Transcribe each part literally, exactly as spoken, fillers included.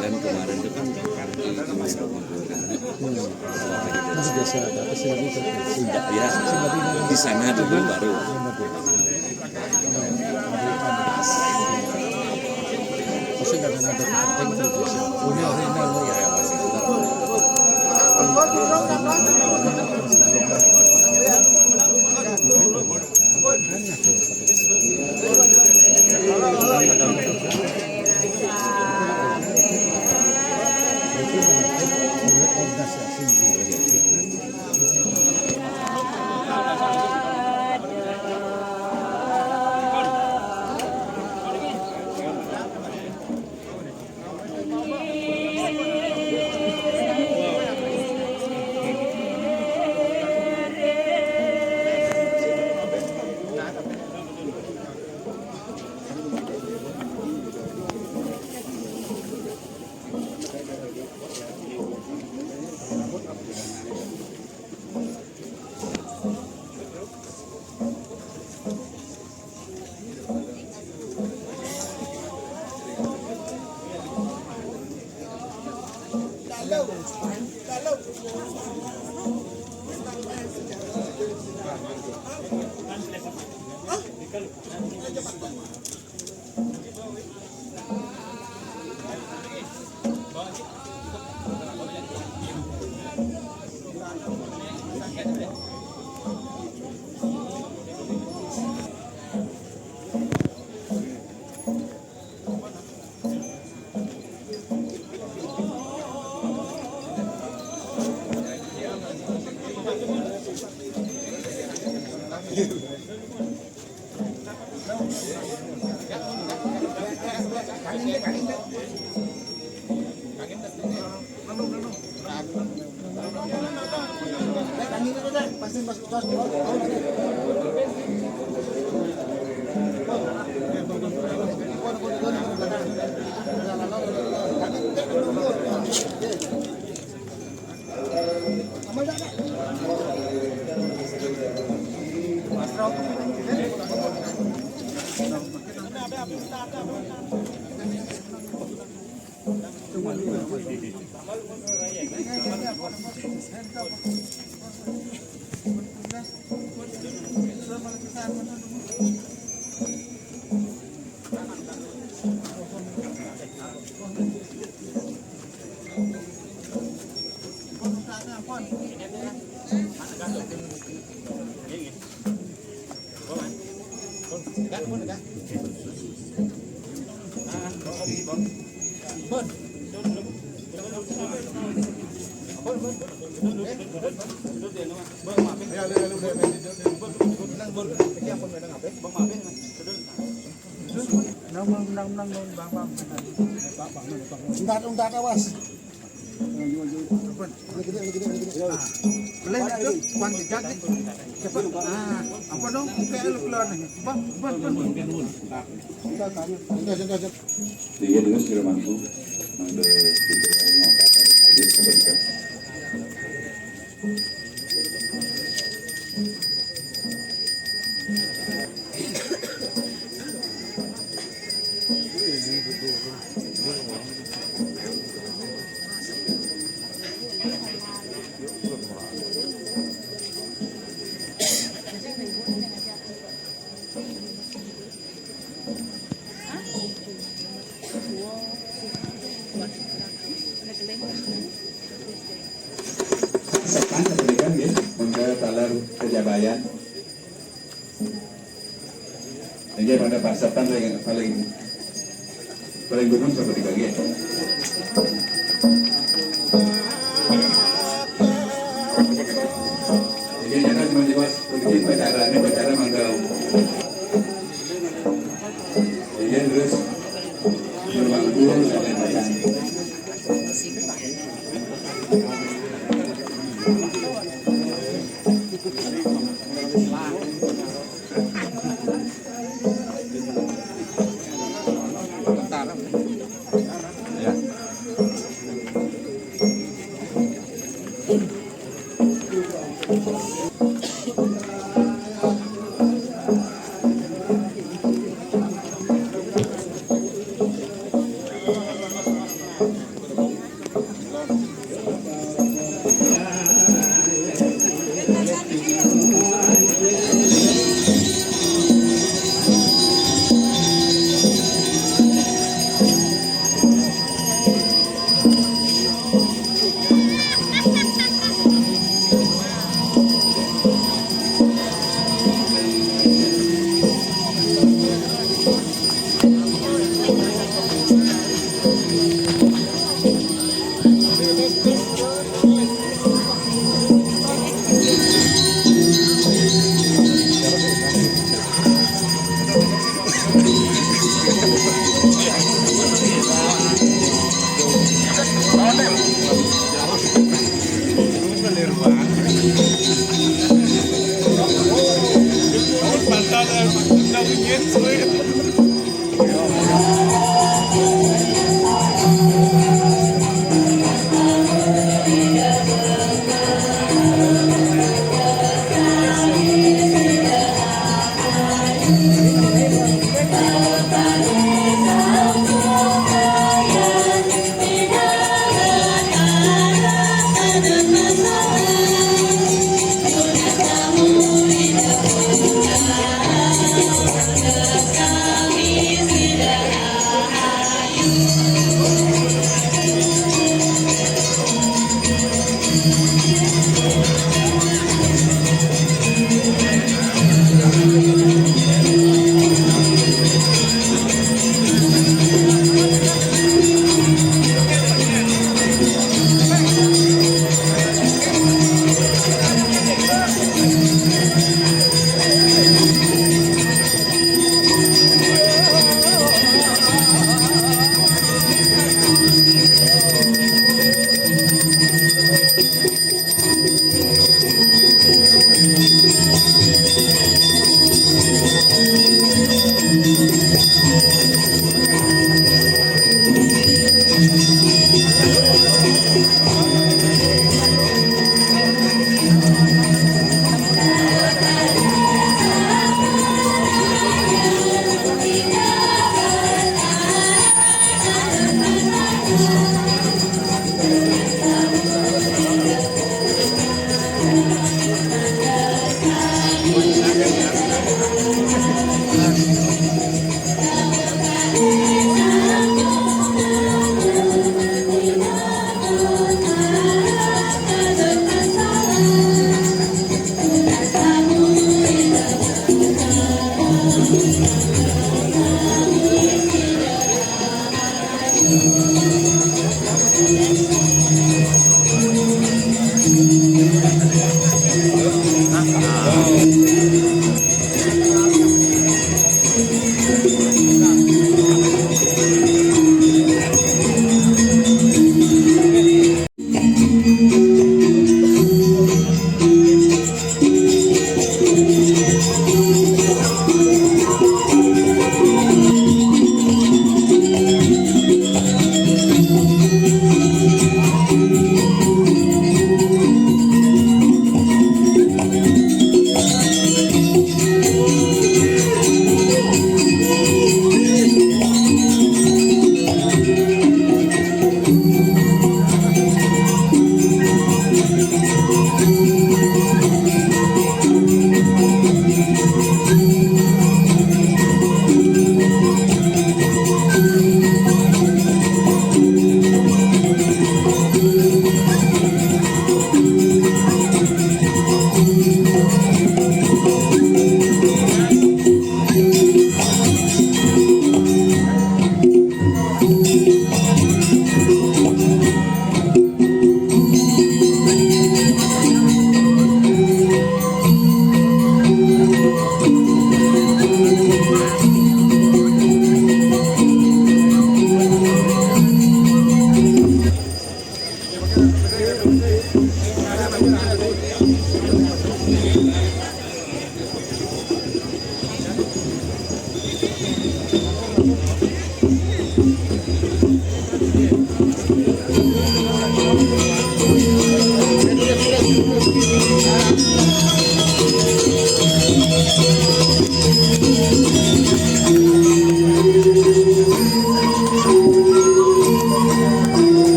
Dan kemarin itu kan karena itu, hmm, masih biasa, tapi sih nggak bisa. Sih nggak, ya, sih nggak bisa. Di sana dulu baru. Masih nggak ada nada penting tuh, biasa. Punya hari ini, ya, ya, masih. Nang, nang, nang, nang, nang, bang, bang, bang. Entar, entar, awas. Ini gede, ini gede, ini gede. Boleh, lanjut. Wan, jejak, nih. Cepet. Ah, apa dong? Buka lu keluar, nih. Bang, bang, bang. Entar, entar, entar, entar. Iya, dengan segala mampu. Nang de, di dalam mau kata, aja, sebentar. Saksikan, saksikan, ya, mangga taler kajabayan. Pada pasapan yang paling paling gunung sama tiga G. Jadi jangan cuma jelas begini pacaran, ini pacaran mangga. Jadi terus bermangkul dan lain-lain.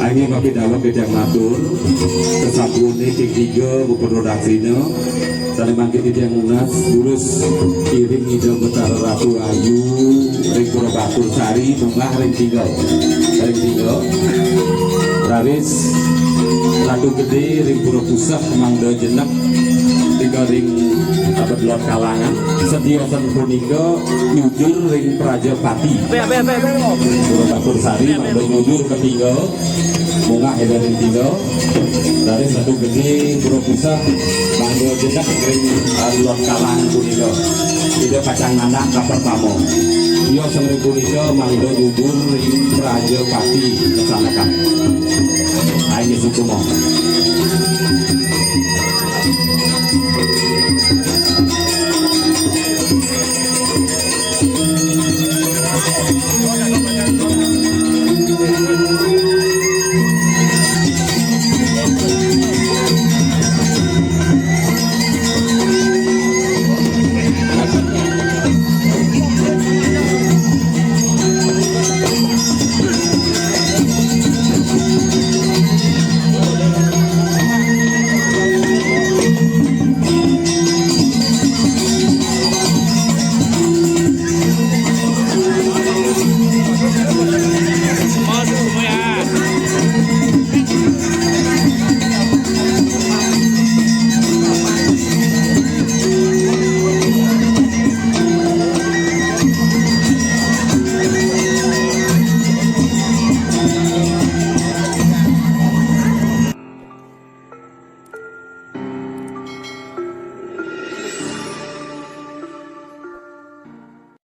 Anging kopi dalem titiang matur, sasampune ping tiga puput rodaksina, sane mangkin titiang nunas durus iring Ida Betara Ratu Ayu ring Pura Batur Sari munggah ring tiga. Ring tiga. Raris Ratu Gede ring Pura Puseh mangda jenek tiga ring Abet Lot Kalangan. Sediosan punika nyujur ring Prajapati. Pura Batur Sari mangda nyujur ketiga. Munggah ida ring tiga, raris Ratu Gede Pura Puseh mangda jenek ring, eh, Lot Kalangan punika. Ida pacang nandhang kapertama. Tiosan ring punika mangda nyujur ring Prajapati Kesandekan. Inggih suksma.